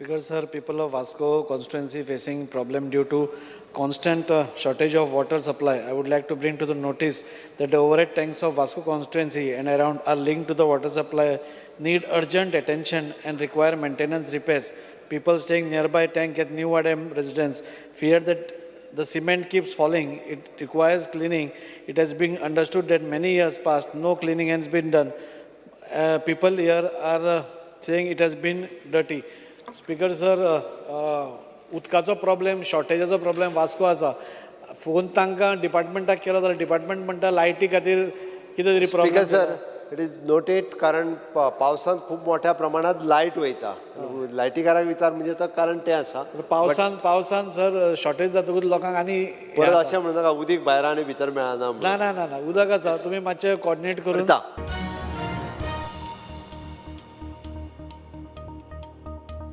Speaker sir, people of Vasco constituency facing problem due to constant shortage of water supply. I would like to bring to the notice that the overhead tanks of Vasco constituency and around are linked to the water supply, need urgent attention and require maintenance repairs. People staying nearby tank at New Vaddem residence fear that the cement keeps falling. It requires cleaning. It has been understood that many years past, no cleaning has been done. People here are saying it has been dirty. Speaker sir, उदकाचो problem, शॉर्टेजाचो problem Vasco आसा. Phone तांकां डिपार्टमेंटाक केलो जाल्यार department म्हणटा लायटी खातीर कितें तरी Speaker problem. Sir, it is noted, कारण पावसांत खूब मोठ्या प्रमाणात लायट वयता. लायटीकाराक विचार, म्हणजे तो कारण तें आसा. पावसान सर शॉर्टेज जातकूच लोकांक आनी परत अशें म्हणू नाका, उदीक भायर आनी भितर मेळना म्हणून. ना ना ना ना, उदक आसा. तुमी मातशें कॉर्डिनेट करून करता.